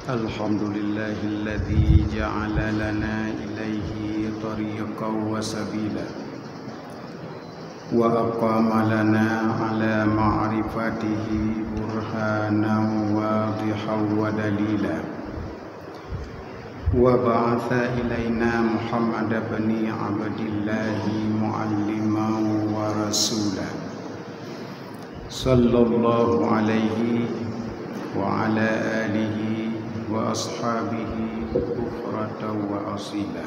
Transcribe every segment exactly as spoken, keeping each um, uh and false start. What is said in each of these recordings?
الحمد لله الذي جعل لنا إليه طريقا وسبيلا، وأقام لنا على معرفته برهانا واضحا ودليلا، وبعث إلينا محمد بن عبد الله معلما ورسولا، صلى الله عليه وعلى آله وأصحابه بكرة وأصيلا.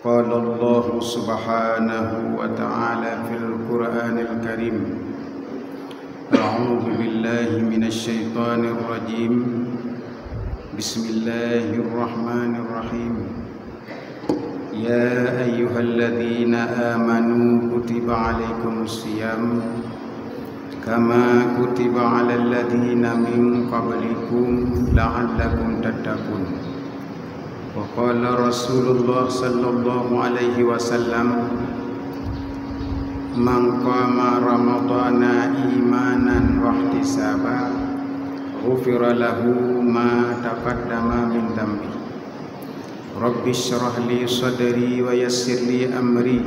قال الله سبحانه وتعالى في القرآن الكريم: أعوذ بالله من الشيطان الرجيم. بسم الله الرحمن الرحيم. يا أيها الذين آمنوا كتب عليكم الصيام كما كتب على الذين من قبلكم لعلكم تتقون. وقال رسول الله صلى الله عليه وسلم: من قام رمضان إيمانا واحتسابا غفر له ما تقدم من ذنبه. رب اشرح لي صدري ويسر لي أمري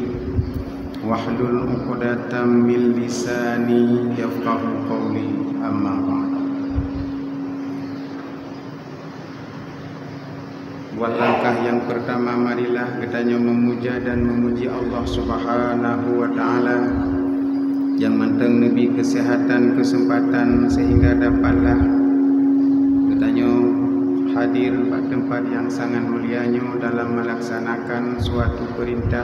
واحلل عقدة من لساني يفقهوا قولي. أما بعد. Buat langkah nyang peurtama, marilah geutanyoe meumuja dan meumuji Allah Subhanahu wa Ta'ala, nyang mantong neubri keuseuhatan, keuseumpatan, seuhingga dapatlah geutanyoe hadir bak teumpat nyang sangat mulia nyoe dalam meulaksanakan suatu peurintah,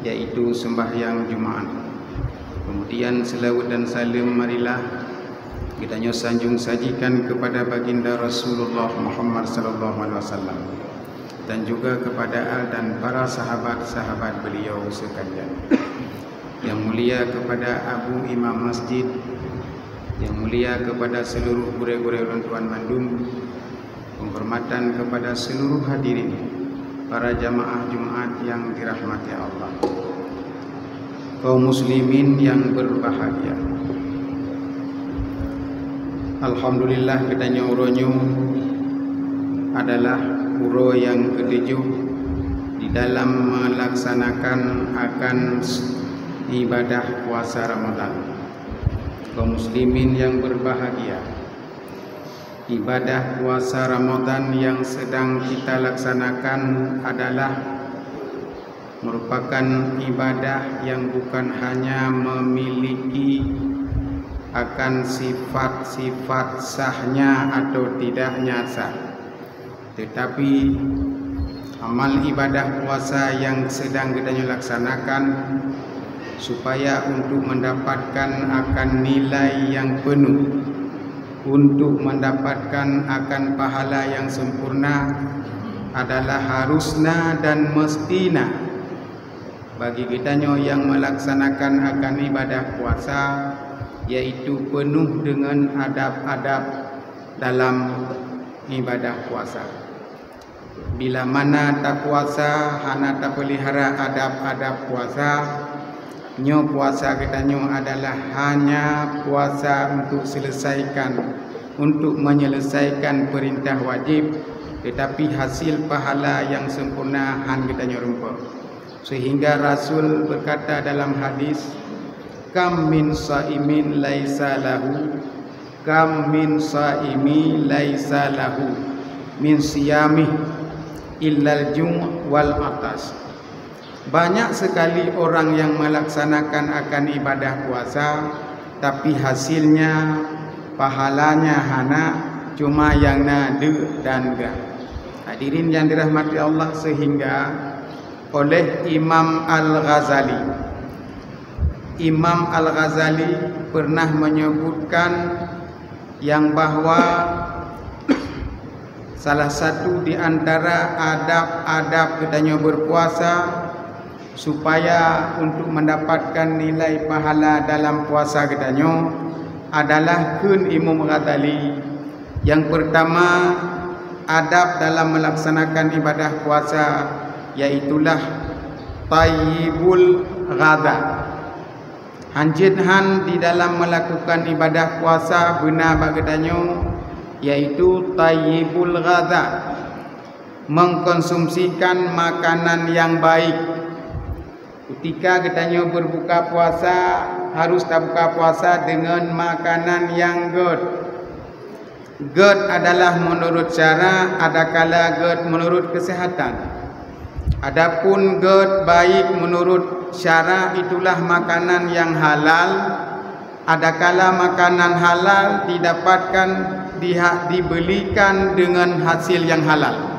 yaitu seumbahyang Jumaat. Keumudian, seulaweuet dan saleuem marilah geutanyoe sanjong sajikan keupada Baginda Rasulullah Muhammad sallallahu alaihi wasallam, dan juga keupada al dan para sahabat-sahabat beuliau seukalian. Nyang mulia keupada Abu Imam Masjid, nyang mulia keupada seuluruh gurée-gurée ulôn tuan mandum, penghormatan kepada seluruh hadirin, para jamaah Jumaat yang dirahmati Allah, kaum muslimin yang berbahagia. Alhamdulillah, geutanyoe uroe nyoe adalah uroe nyang keutujoh di dalam meulaksanakan akan ibadah puasa Ramadan. Kaum muslimin yang berbahagia, ibadah puasa Ramadan yang sedang kita laksanakan adalah merupakan ibadah yang bukan hanya memiliki akan sifat-sifat sahnya atau tidaknya sah, tetapi amal ibadah puasa yang sedang geutanyoe laksanakan supaya untuk mendapatkan akan nilai yang penuh, untuk mendapatkan akan pahala yang sempurna, adalah harusna dan mestina bagi geutanyoe nyang meulaksanakan akan ibadah puasa, yaitu peunoh deungon adab-adab dalam ibadah puasa. Bila mana tapuasa hana tapeulihara adab-adab puasa, nyoe puasa geutanyoe adalah hanya puasa untuk selesaikan, untuk menyelesaikan perintah wajib, tetapi hasil pahala yang sempurna han geutanyoe rumpok. Sehingga Rasul berkata dalam hadis, "Kam min shaimin laisa lahu, kam min shaimi laisa lahu min siyamih illal ju' wal atas." Banyak sekali orang yang melaksanakan akan ibadah puasa, tapi hasilnya, pahalanya hana, cuma yang na deuk dan gah. Hadirin yang dirahmati Allah, sehingga oleh Imam Al-Ghazali. Imam Al-Ghazali pernah menyebutkan yang bahwa salah satu di antara adab-adab geutanyoe berpuasa supaya untuk mendapatkan nilai pahala dalam puasa geutanyoe adalah kheun Imam Ghazali. Yang pertama, adab dalam melaksanakan ibadah puasa, yaitulah thayyibul ghadha. Hanjeuet han di dalam melakukan ibadah puasa beuna bak geutanyoe yaitu thayyibul ghadha, mengkonsumsikan makanan yang baik. Kutika geutanyoe berbuka puasa, harus tabuka puasa dengan makanan yang gét. Gét adalah menurut syara, adakala gét menurut kesehatan. Adapun gét baik menurut syara, itulah makanan yang halal, adakala makanan halal didapatkan, diha-, dibelikan dengan hasil yang halal.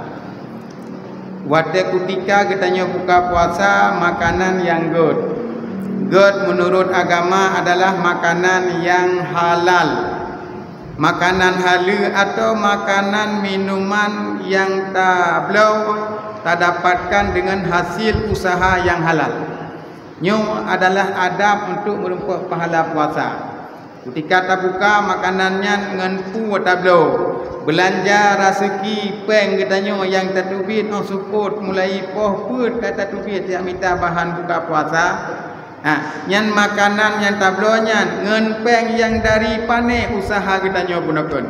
Watée kutika geutanyoe buka puasa, makanan nyang gét. Gét menurut agama adalah makanan nyang halal. Makanan haleue atau makanan minuman nyang tabloe tadapatkan dengan hasil usaha nyang halal. Nyoe adalah adab untuk meurumpok pahala puasa. Kutika tabuka makanan nyan ngon peue tabloe, beulanja raseuki péng geutanyoe nyang tateubiet óh seupôt mulai poh peuet ka tateubiet jak mita bahan buka puasa. Ha, nyan makanan nyang tabloe nyan ngon péng nyang dari pané usaha geutanyoe bunoe kon.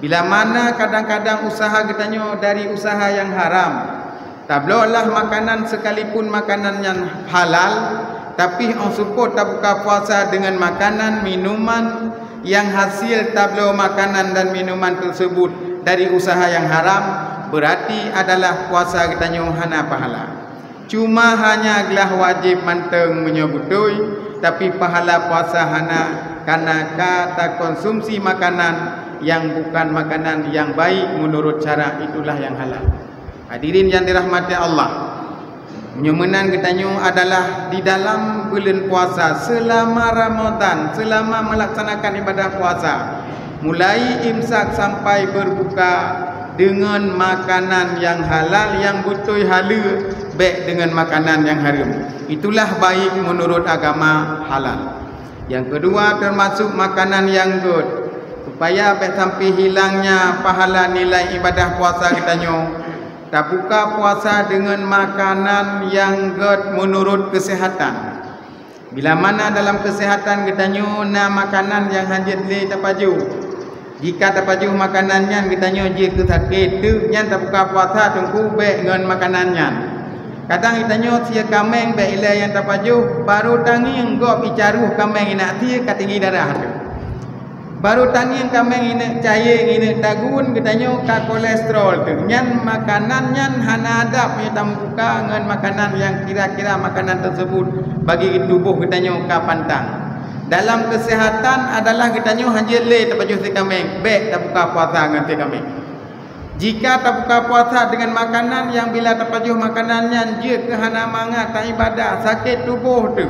Bila mana kadang-kadang usaha geutanyoe dari usaha nyang haram, tabloe lah makanan, sekalipun makanan nyan halal, tapi óh seupôt tabuka puasa dengan makanan, minuman nyang hasil tabloe makanan dan minuman tersebut dari usaha nyang haram, berarti adalah puasa geutanyoe hana pahala. Cuma hanya glah wajéb mantong meunyoe beutôi, tapi pahala puasa hana, karena ka takonsumsi makanan nyang bukan makanan nyang baik menurut syara, itulah nyang halal. Hadirin nyang dirahmati Allah, meunyoe meunan geutanyoe adalah di dalam buleuen puasa, seulama Ramadan, seulama meulaksanakan ibadah puasa, mulai imsak sampai berbuka, deungon makanan nyang halal, nyang beutôi haleue, bék deungon makanan nyang hareuem. Itulah baik menurut agama halal. Nyang keudua, teumasok makanan nyang gét. Supaya bék sampai hilangnya pahala nilai ibadah puasa geutanyoe, tabuka puasa deungon makanan nyang gét menurut keuseuhatan. Bila mana dalam keuseuhatan geutanyoe na makanan nyang hanjeuet lé tapajoh. Jika tapajoh makanan nyan geutanyoe jeuet keu sakét, teuk nyan tabuka puasa teungku bék ngon makanan nyan. Kadang geutanyoe sie kaméng bék ilée nyang tapajoh, barô tangieng gob icaroh kaméng inak sie ka tinggi darah teuk. Barô tangieng kaméng ineuk cayeng, ineuk tagun, geutanyoe ka kolesterol teuk. Nyan makanan nyan hana adab meunyoe tamubuka ngon makanan nyang kira-kira makanan tersebut bagi tuboh geutanyoe ka pantang. Dalam keuseuhatan adalah geutanyoe hanjeuet lé tapajoh sie kaméng, bék tabuka puasa ngon sie kaméng. Jika tabuka puasa deungon makanan nyang bila tapajoh makanan nyan jeuet keu hana mangat taibadah, sakét tuboh teuk,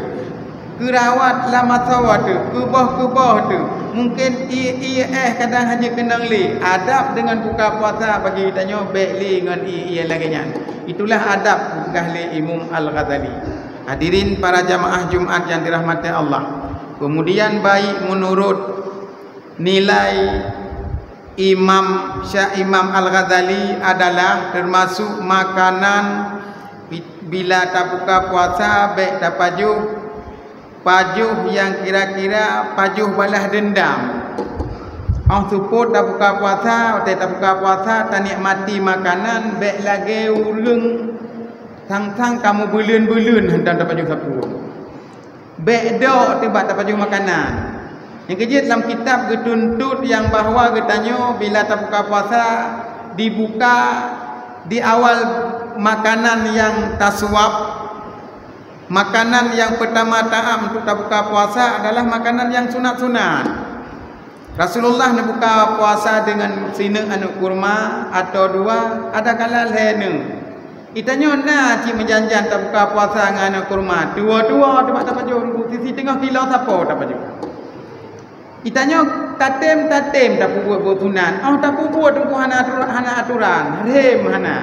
keurawat lam asoe teuk, keuboh-keuboh teuk, mungken ié-ié éh kadang hanjeuet keunong lé, adab deungon buka puasa bagi geutanyoe bék lé ngon ié-ié lagée nyan. Itulah adab geupeugah lé Imam Al-Ghazali. Hadirin para jamaah Jumat nyang dirahmati Allah. Keumudian baik meunurot nilai Imam Sya-, Imam Al-Ghazali adalah teumasok makanan bi-, bila tabuka puasa bék tapajoh, pajoh nyang kira-kira pajoh balas deundam. Óh seupôt tabuka puasa, watée tabuka puasa tanikmati makanan bék lagée ureuëng sang-sang ka meubuleuen-buleuen hantom tapajoh sapeue. Bék dok teuh bak tapajoh makanan. Nyang keujeuet lam kitab geutuntot nyang bahwa geutanyoe bila tabuka puasa dibuka di awal makanan nyang tasuab, makanan nyang peutama ta'am untuk tabuka puasa adalah makanan nyang sunat-sunat. Rasulullah neubuka puasa deungon sineuk aneuk kurma atau dua, adakala lhée neuk. Itanyoe na cit meujan-jan tabuka puasa ngon aneuk kurma, tuwo-tuwo teuma tapajoh, sisi teungoh kilo sapo tapajoh. Itanyoe tatem-tatem tapeubuet buet sunat, óh tapeubuet teungku hana atu-, hana aturan, rhem hana.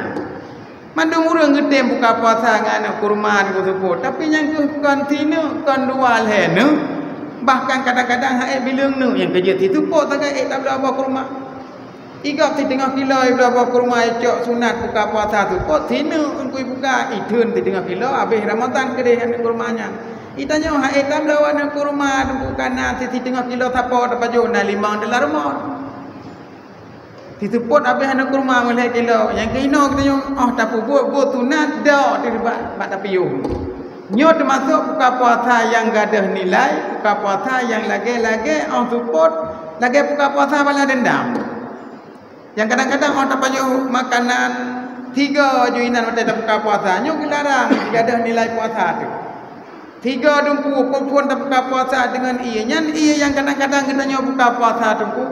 Mandum ureuëng geutem buka puasa ngon aneuk kurma di buseupôt, tapi nyang keuh kon sineuk, kon dua lhée neuk, bahkan kadang-kadang han ék bileueng neuk nyang keujeuet siseupôt sagai ék tabloe boh kurma. Igop siteungoh kilo ibloe boh kurma icok sunat buka puasa seupôt sineuk teungku ibuka, itheun siteungoh kilo habéh Ramadhan keudeh aneuk kurma nyan. Itanyoe han ék tabloe aneuk kurma teungku kana siteungoh kilo sapo tapajoh na limong dolar rumoh. Tiseupôt abéh aneuk kurma meulhèe kilo, nyang keunoe geutanyoe 'oh tapeubuet buet sunat dok teuh bak, bak tapiôh. Nyoe teumasok buka puasa nyang gadôh nilai, buka puasa nyang lagèe-lagèe 'oh seupôt, lagèe buka puasa balas dendam. Nyang kadang-kadang 'oh tapajoh makanan tiga ju inan watèe tabuka puasa, nyoe geularang, gadôh nilai puasa teuh. Tiga teungku, phôn-phôn tabuka puasa deungon ié. Nyan ié nyang kadang-kadang geutanyoe buka puasa teungku.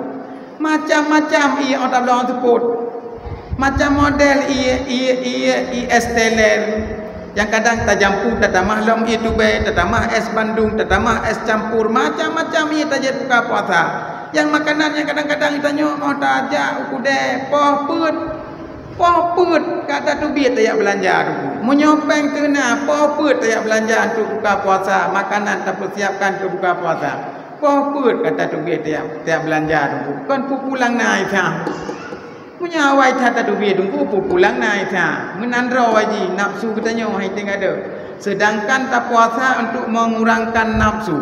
Macam-macam ié 'oh tabloe seupôt. Macam model ié, ié, ié, ié es teler. Nyang kadang tajampu, tatamah lom ié tubèe, tatamah es bandung, tatamah es campur, macam-macam ié tajép buka puasa. Nyang makanan nyang kadang-kadang geutanyoe 'oh tajak u keudè, poh peuet. Poh peuet ka tateubiet tajak beulanja teungku. Meunyoe pèng teuh na, poh peuet tajak beulanja untuk buka puasa, makanan tapeusiapkan keu buka puasa. Poh peuet ka tateubiet tajak, tajak beulanja teungku. Kon peue-peue lam na Isa. Meunyoe awai that tateubiet teungku, peue-peue lam na Isa. Meunan droe jih nafsu geutanyoe hai teuh gadôh. Sedangkan tapuasa untuk mengurangkan nafsu.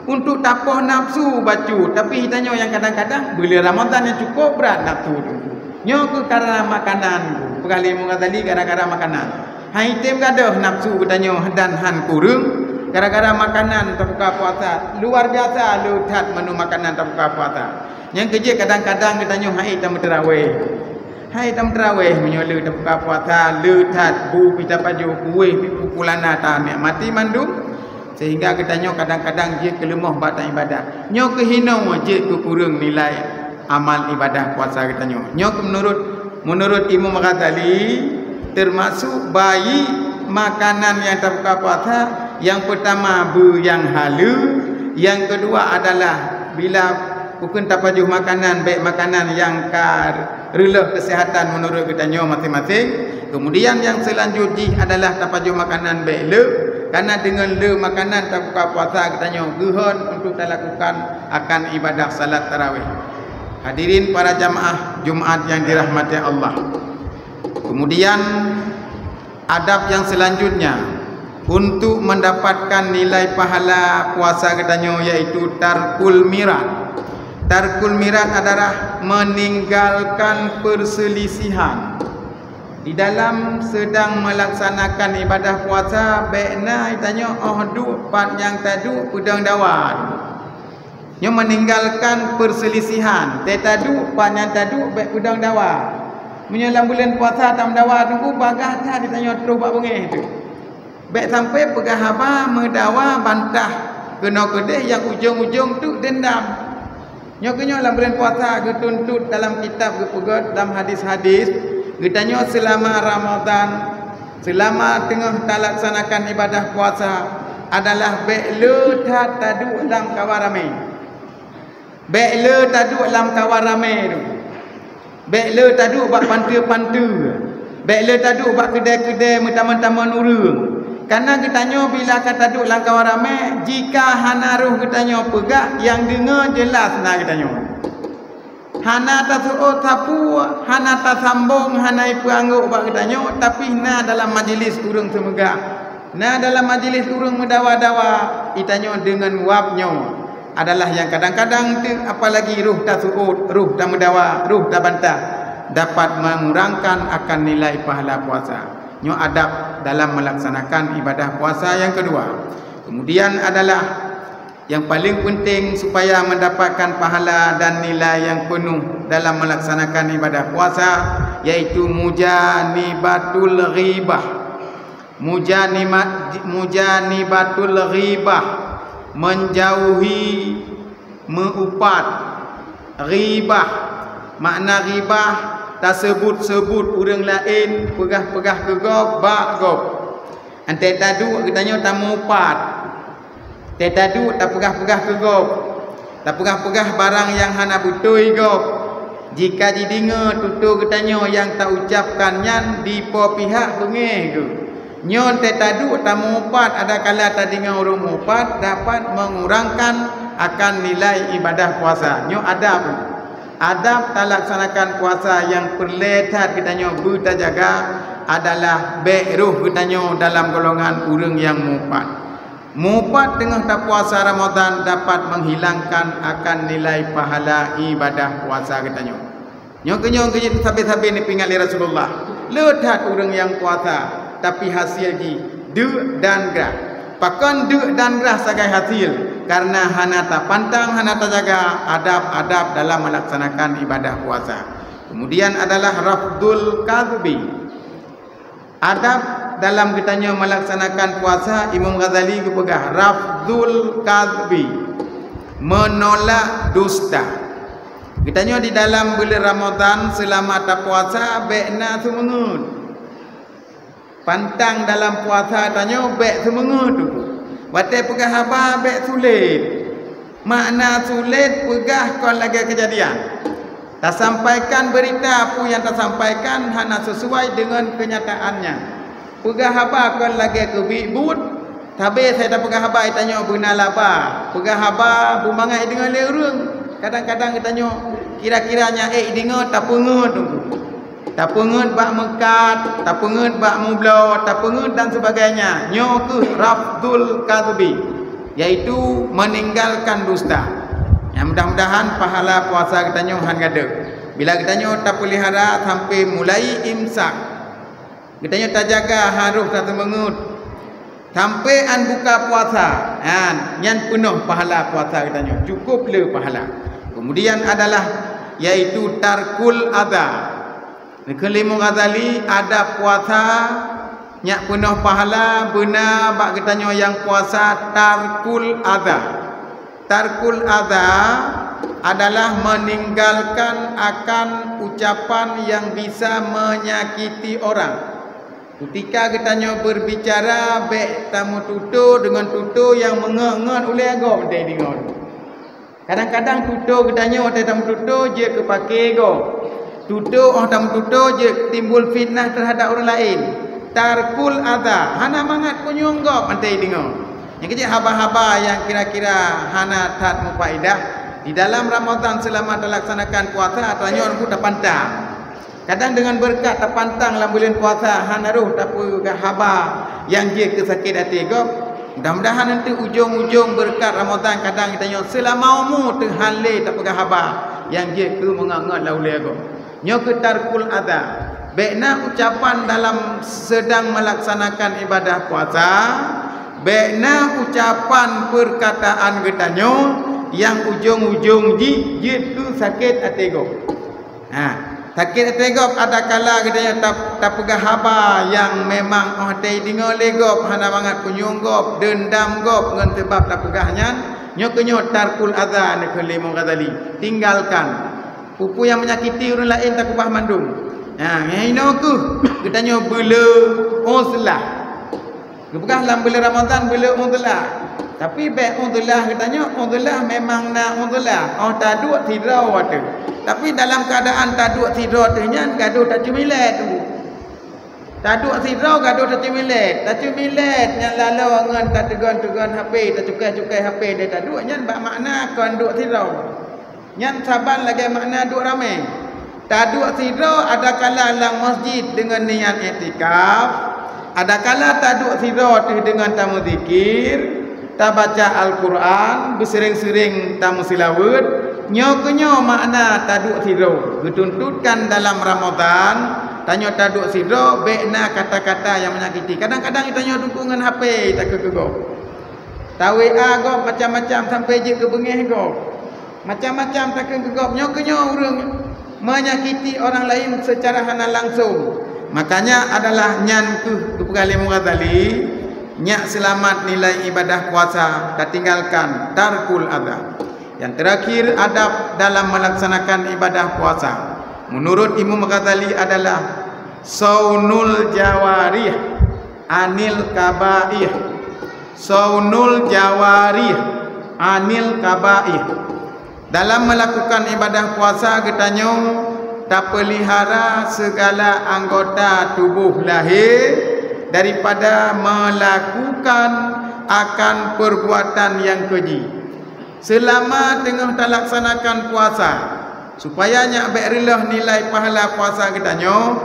Untuk tapoh nafsu bacut, tapi tanyoe nyang kadang-kadang buleuen Ramadhan nyang cukôp brat nafsu teungku. Nyoe keuh karena makanan, peugah lé Imam Ghazali gara-gara makanan. Han item gadôh nafsu geutanyoe dan han kureueng gara-gara makanan tabuka puasa. Luar biasa le that meunurot makanan tabuka puasa. Nyang keujeuet kadang-kadang geutanyoe han item teurawéh. Han item teurawéh meunyoe le tabuka puasa, le that bu pih tapajoh, kuéh pih peupulan na tanikmati mandum. Sehingga geutanyoe kadang-kadang jeuet keu leumoh bak ibadah. Nyoe keuh hinoe jeuet keu kureueng nilai amal ibadah puasa geutanyoe. Nyoe keuh meunurot, meunurot Imam Ghazali, teumasok bayi makanan nyang tabuka puasa, nyang peutama beu nyang haleue, nyang keudua adalah bila ukeuen tapajoh makanan, bèk makanan nyang ka reuloh keuseuhatan meunurot geutanyoe maséng-maséng. Keumudian nyang seulanjut jih adalah tapajoh makanan bèk le, karena deungon le makanan tabuka puasa geutanyoe geuhon untuk talakukan akan ibadah salat tarawéh. Hadirin para jamaah Jumaat nyang dirahmati Allah. Keumudian adab nyang seulanjutnya, untuk mendapatkan nilai pahala puasa geutanyoe yaitu tarkul mirat. Tarkul mirat adalah meninggalkan perselisihan. Di dalam sedang melaksanakan ibadah puasa, bèk na geutanyoe 'oh duek pat nyang taduek peudong dawa. Nyoe meninggalkan perselisihan. Teuh taduek, pat nyang taduek bèk peudong dawa. Meunyoe lam buleuen puasa tameudawa teungku, bagaih that geutanyoe troh bak beungéh teuh. Bèk sampoe peugah haba meudawa bantah keunoe keudeh nyang ujong-ujong teuk dendam. Nyoe keuh nyoe lam buleuen puasa geutuntot dalam kitab geupeugét lam hadis-hadis, geutanyoe seulama Ramadhan, seulama teungoh talaksanakan ibadah puasa adalah bèk le that taduek lam kawan ramé. Bèk le taduek lam kawan ramé tu. Bèk le taduek bak panteue-panteue. Bèk le taduek bak keudè-keudè meutamong-tamong ureueng. Karena geutanyoe bila ka taduek lam kawan ramé, jika hana roh geutanyoe peugah, nyang deungoe jeulaih na geutanyoe. Hana taseuôt sapeue, hana tasambong, hana ipeuanggôk bak geutanyoe, tapi na dalam majelis ureueng seumeugah, na dalam majelis ureueng meudawa-dawa, geutanyoe deungon wab nyoe adalah nyang kadang-kadang teuk, apalagi roh taseuôt, roh tameudawa, roh tabantah, dapat mengurangkan akan nilai pahala puasa. Nyoe adab dalam melaksanakan ibadah puasa nyang keudua. Kemudian adalah nyang paleng peunteng supaya mendapatkan pahala dan nilai nyang peunoh dalam melaksanakan ibadah puasa, yaitu mujanibatul ghibah. Mujanimat-, mujanibatul ghibah, menjauhi meuupat. Ghibah, makna ghibah, taseubut-seubut ureueng laén, peugah-peugah keu gob bak gob. Antée taduek geutanyoe tameuupat. Teuh taduek tapeugah-peugah keu gob, tapeugah-peugah barang nyang hana beutôi gob. Jika jideungoe tutoe geutanyoe nyang taucabkan nyan dipo pihak beungéh geuh. Nyoe teuh taduek tameuupat, adakala tadeungoe ureueng meuupat dapat mengurangkan akan nilai ibadah puasa. Nyoe adab. Adab talaksanakan puasa nyang peureulée that geutanyoe beutajaga adalah bék roh geutanyoe dalam golongan ureueng nyang meuupat. Meuupat teungoh tapuasa Ramadhan dapat menghilangkan akan nilai pahala ibadah puasa geutanyoe. Nyoe keunyoe keuh jeuet sabe-sabe neupeuingat lé Rasulullah. Le that ureuëng nyang puasa, tapi hasil jih deuk dan grah. Pakon deuk dan grah sagai hasil? Karena hana tapantang, hana tajaga adab-adab dalam melaksanakan ibadah puasa. Kemudian adalah rafdul kadhbi. Adab dalam geutanyoe melaksanakan puasa, Imam Ghazali geupeugah, rafdul kadhbi, menolak dusta. Geutanyoe di dalam buleuen Ramadhan seulama tapuasa bék na seumeungeut. Pantang dalam puasa tanyoe bék seumeungeut. Watée peugah haba bék sulet. Makna sulet peugah kon lagée keujadian. Tasampaikan beurita peue nyang tasampaikan hana sisuai deungon keunyataannya. Peugah haba kon lagée keubiet buet, sabe sai tapeugah haba tanyoe beuna laba. Peugah haba beumangat deungon lé ureuëng. Kadang-kadang geutanyoe kira-kira nyang ék deungoe tapeungeut teungku. Tapeungeut bak meukat, tapeungeut bak mubloe, tapeungeut dan sebagainya. Nyoe keuh rafdul kadhbi, yaitu meninggalkan dusta. Nyang mudah-mudahan pahala puasa geutanyoe han gadôh. Bila geutanyoe tapeulihara sampai mulai imsak, geutanyoe tajaga harôh taseumeungeut, sampai an buka puasa, nyan, nyan peunoh pahala puasa geutanyoe, cukup le pahala. Kemudian adalah yaitu tarkul adha. Neukheun lé Imam Ghazali, adab puasa nyak peunoh pahala beuna bak geutanyoe nyang puasa tarkul adha. Tarkul adha adalah meninggalkan akan ucapan yang bisa menyakiti orang. Kutika geutanyoe beurbicara, bék tameututoe deungon tutoe nyang meungeut-ngeut ulée gob teudeungoe. Kadang-kadang tutoe geutanyoe watée tameututoe jeuet keu paké gob. Tutoe óh tameututoe jeuet timbul fitnah teuhadap ureuëng laén. Tarkul adha, hana mangat punyueng gob teudeungoe. Nyang keujeuet haba-haba nyang kira-kira hana that meufaedah di dalam Ramadhan seulama talaksanakan puasa, tanyoe nunggu tapantang. Kadang deungon beureukat tapantang lam buleuen puasa, hana roh tapeugah haba nyang jeuet keu sakét até gob. Mudah-mudahan eunteuk ujong-ujong beureukat Ramadhan kadang geutanyoe seulama umu teuh han lé tapeugah haba nyang jeuet keu meungeut-ngeut lam ulée gob. Nyoe keuh tarkul adha. Bék na ucapan dalam seudang meulaksanakan ibadah puasa, bék na ucapan peurkataan geutanyoe nyang ujong-ujong jih jeuet keu sakét até gob. Ha, sakét até gob adakala geutanyoe tap-, tapeugah haba nyang memang óh teudeungoe lé gob hana mangat punyueng gob, deundam gob ngon sabab tapeugah nyan, nyoe keuh nyoe tarkul adha neukheun lé Imam Ghazali, tinggalkan. Peue-peue nyang menyakiti ureuëng laén takeubah mandum. Ha, nyang inoe keuh geutanyoe beuleu uzlah. Geupeugah lam buleuen Ramadhan beuleu uzlah. Tapi bék uzlah geutanyoe, uzlah memang na uzlah. Óh taduek sidroe teuh. Tapi dalam keuadaan taduek sidroe teuh nyan gadôh taceumilet tu. Taduek sidroe gadôh taceumilet. Taceumilet nyan laloe ngon tateugon-teugon H P, tacukai-cukai H P deh taduek nyan bak makna kon duek sidroe. Nyan saban lagée makna duek ramé. Taduek sidroe adakala lam masjid deungon niat iktikaf, adakala taduek sidroe teuh deungon tameuzikir, tabaca Al-Qur'an, beuseuréng-seuréng tameuseulaweuet, nyoe keuh nyoe makna taduek sidroe. Geutuntutkan dalam Ramadhan, tanyoe taduek sidroe bék na kata-kata nyang menyakiti. Kadang-kadang tanyoe teungku ngon H P takheun keu gob. Ta-W A gob macam-macam sampai jeuet keu beungéh gob. Macam-macam takheun keu gob, nyoe keuh nyoe ureuëng menyakiti orang lain secara hana langsung. Makanya adalah nyan keuh geupeugah lé Imam Ghazali, nyak seulamat nilai ibadah puasa tatinggalkan, tarkul adha. Yang terakhir, adab dalam melaksanakan ibadah puasa menurut Imam Ghazali adalah saunul jawarih anil kabaih. Saunul jawarih anil kabaih. Dalam melakukan ibadah puasa geutanyoe tapeulihara segala anggota tubuh lahé daripada melakukan akan perbuatan yang keji. Seulama teungoh talaksanakan puasa, supaya nyak bék reuloh nilai pahala puasa geutanyoe,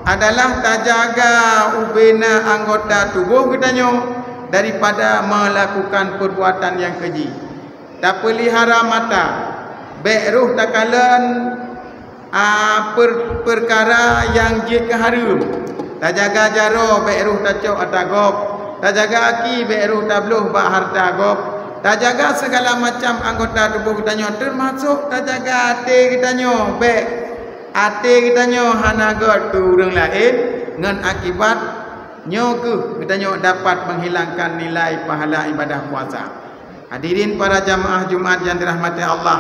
adalah tajaga ubena anggota tuboh geutanyoe daripada meulakukan peubuatan nyang keujih. Tapeulihara mata, bék roh takalon A, per-, peukara nyang jeuet keu hareuem. Tajaga jaroe bék roh tacok atra gob. Tajaga aki bék roh tabloh bak hareuta gob. Tajaga sigala macam anggota tuboh geutanyoe, teumasok tajaga até geutanyoe bék até geutanyoe hana gét keu ureuëng laén, ngon akibat nyoe kheueh geutanyoe dapat menghilangkan nilai pahala ibadah puasa. Hadirin para jamaah Jumat yang dirahmati Allah,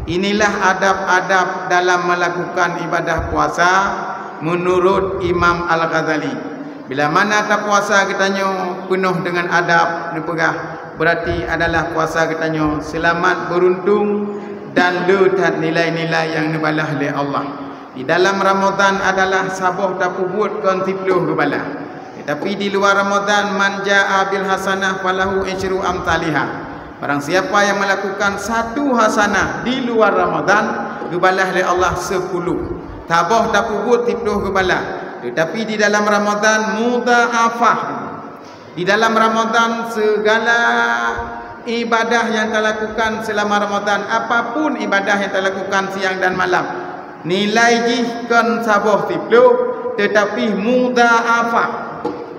inilah adab-adab dalam melakukan ibadah puasa menurut Imam Al-Ghazali. Bila mana tapuasa geutanyoe peunoh dengan adab, neupeugah, berarti adalah puasa geutanyoe selamat, beruntung, dan le that nilai-nilai yang neubalah lé Allah. Di dalam Ramadan adalah saboh tapeubuet kon siploh geubalah. Tetapi di luar Ramadan, "Man jaa bil hasanah falahu isyru amsalihah." Barang siapa yang melakukan satu hasanah di luar Ramadan, geubalah lé Allah sepuluh. Saboh tapeubuet siploh geubalah. Tetapi di dalam Ramadan, mudha'afah. Di dalam Ramadan, segala ibadah yang talakukan selama Ramadan, apapun ibadah yang talakukan siang dan malam, nilai jih kon saboh siploh, tetapi mudha'afah.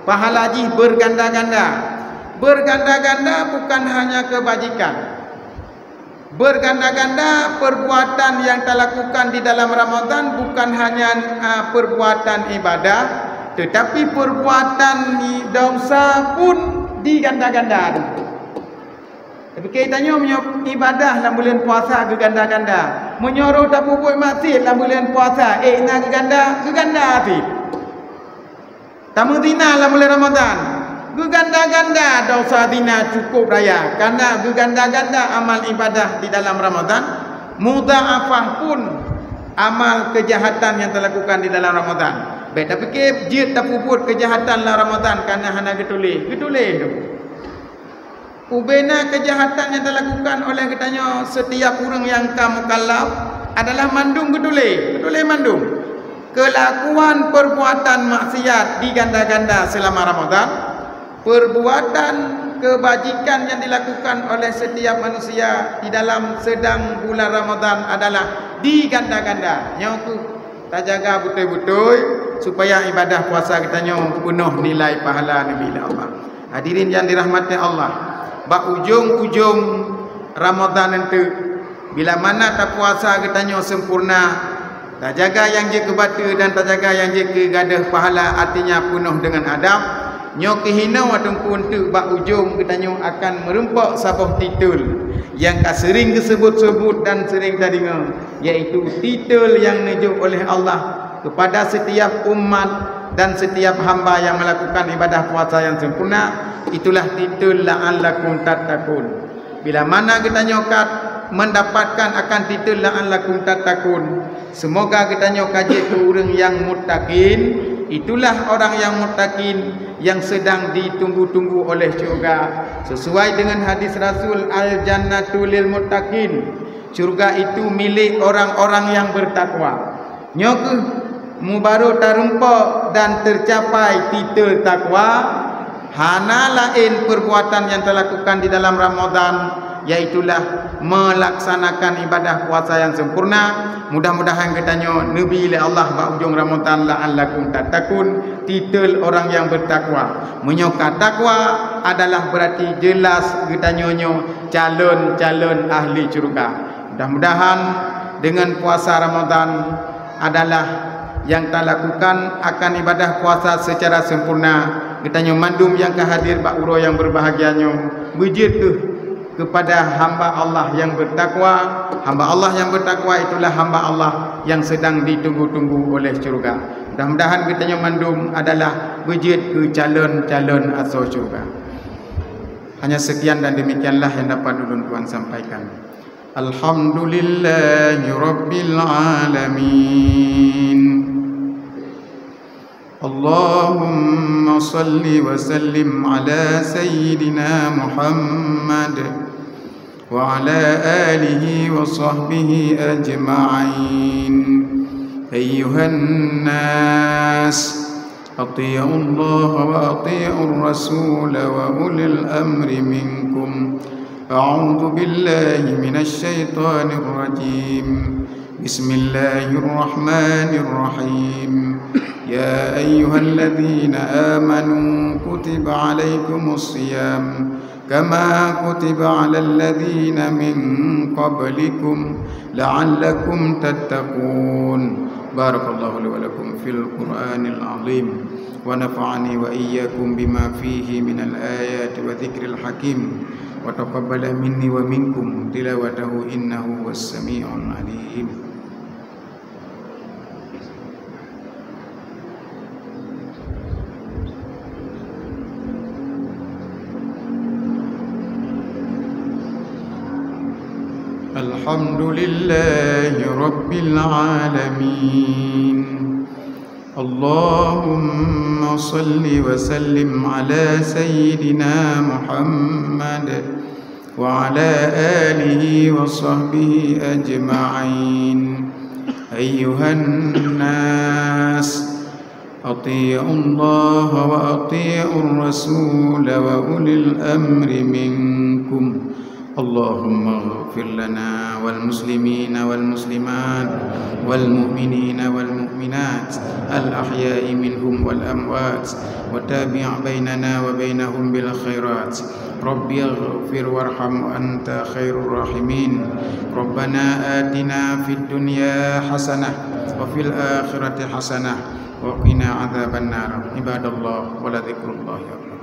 Pahala jih berganda-ganda. Berganda-ganda bukan hanya kebajikan. Berganda-ganda perbuatan yang talakukan di dalam Ramadan bukan hanya, a, perbuatan ibadah, tetapi perbuatan dosa pun diganda-ganda. Tapi keu tanyoe, meunyoe ibadah lam buleuen puasa geuganda-ganda, meunyoe roh tapeubuet maksiet lam buleuen puasa, ék na geuganda, geuganda cit. Tameuzina lam buleuen Ramadan, geuganda-ganda dosa zina cukup raya, karena geuganda-ganda amal ibadah di dalam Ramadan, mudha'afah pun amal kejahatan yang talakukan di dalam Ramadan. Bék tapike jeuet tapeubuet kejahatan lam Ramadan karena hana geutuléh. Geutuléh tu. Ubena kejahatan nyang talakukan oleh geutanyoe setiap ureuëng nyang ka mukallaf adalah mandum geutuléh, geutuléh mandum. Kelakuan perbuatan maksiat diganda-ganda selama Ramadan, perbuatan kebajikan yang dilakukan oleh setiap manusia di dalam sedang bulan Ramadan adalah diganda-ganda. Nyoe keuh tajaga beutôi-beutôi supaya ibadah puasa geutanyoe peunoh nilai pahala neubi lé Allah. Hadirin yang dirahmati Allah, bak ujong-ujong Ramadan enteuk, bila mana tapuasa geutanyoe sempurna, tajaga nyang jeuet keu bateue dan tajaga nyang jeuet keu gadôh pahala, artinya peunoh deungon adab, nyoe keuh hinoe teungku enteuk bak ujong geutanyoe akan meurumpok saboh titel nyang ka sering geuseubut-seubut dan sering tadeungoe, yaitu titel nyang neujok oleh Allah kepada setiap umat dan setiap hamba yang melakukan ibadah puasa yang sempurna, itulah titel la'allakum tattaqun. Bila mana geutanyoe ka mendapatkan akan titel la'allakum tattaqun, semoga geutanyoe ka jeuet keu ureuëng nyang muttaqin, itulah orang yang muttaqin yang sedang ditunggu-tunggu oleh syurga. Sesuai dengan hadis Rasul, "Al-jannatu lil muttaqin." Syurga itu milik orang-orang yang bertakwa. Nyoe keuh mubaroe tarumpok dan tercapai titel takwa, hana laén perbuatan yang talakukan di dalam Ramadan, yaitulah melaksanakan ibadah puasa yang sempurna. Mudah-mudahan geutanyoe neubi lé Allah bak ujong Ramadan la'allakum tattaqun, titel orang yang bertakwa. Meunyoe ka takwa adalah berarti jelas geutanyoe nyoe calon-calon ahli syurga. Mudah-mudahan dengan puasa Ramadan adalah yang talakukan akan ibadah puasa secara sempurna, geutanyoe mandum nyang ka hadir bak uroe nyang berbahagia nyoe, beujeuet keuh kepada hamba Allah yang bertakwa. Hamba Allah yang bertakwa itulah hamba Allah yang sedang ditunggu-tunggu oleh syurga. Mudah-mudahan geutanyoe mandum adalah beujeuet keu calon-calon asoe syurga. Hanya sekian dan demikianlah yang dapat ulôn tuan sampaikan. Alhamdulillahi Rabbil Alamin. Allahumma salli wa sallim ala Sayyidina Muhammad wa ala alihi wa sahbihi ajma'in. Ayyuhan nas, ati'ullaha wa ati'ur rasula wa ulil amri minkum. A'udzu billahi minasy syaithanir rajim. بسم الله الرحمن الرحيم. يا أيها الذين آمنوا كتب عليكم الصيام كما كتب على الذين من قبلكم لعلكم تتقون. بارك الله لي ولكم في القرآن العظيم، ونفعني وإياكم بما فيه من الآيات والذكر الحكيم، وتقبل مني ومنكم تلاوته إنه هو السميع العليم. الحمد لله رب العالمين. اللهم صل وسلم على سيدنا محمد وعلى آله وصحبه أجمعين. أيها الناس، أطيعوا الله وأطيعوا الرسول وأولي الأمر منكم. اللهم اغفر لنا والمسلمين والمسلمات والمؤمنين والمؤمنات الأحياء منهم والأموات، وتابع بيننا وبينهم بالخيرات. رب اغفر وارحم وأنت خير الراحمين. ربنا آتنا في الدنيا حسنة وفي الآخرة حسنة وقنا عذاب النار. عباد الله، ولذكر الله أكبر.